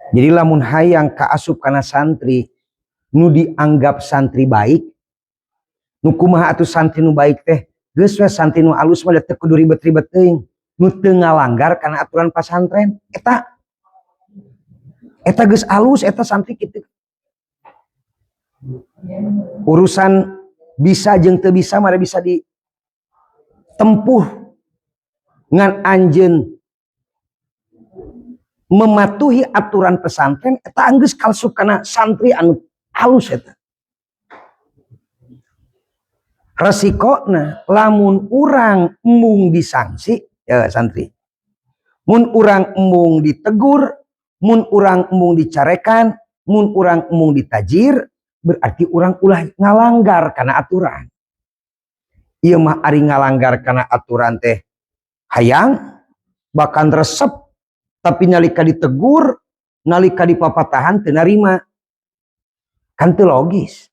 Jadi lamun hayang kaasup kana santri nu dianggap santri baik, nu kumaha atuh santri nu baik teh? Geus we, santri nu alus mah teu kudu ribet-ribet teuing, nu teu ngalanggar kana aturan pasantren. Eta eta geus alus eta santri kitu. Urusan bisa jeung teu bisa mah bisa ditempuh, ngan anjeun mematuhi aturan pesantren, eta anggeus kaasup kana santri anu alus eta. Resikona lamun urang embung disangsi ya santri, mun urang embung ditegur, mun urang embung dicarekan, mun urang embung ditajir, berarti urang ulah ngalanggar kana aturan. Ieu mah ari ngalanggar kana aturan teh hayang, bahkan resep, tapi nalika ditegur, nalika dipapatahan teu narima. Kan teu logis.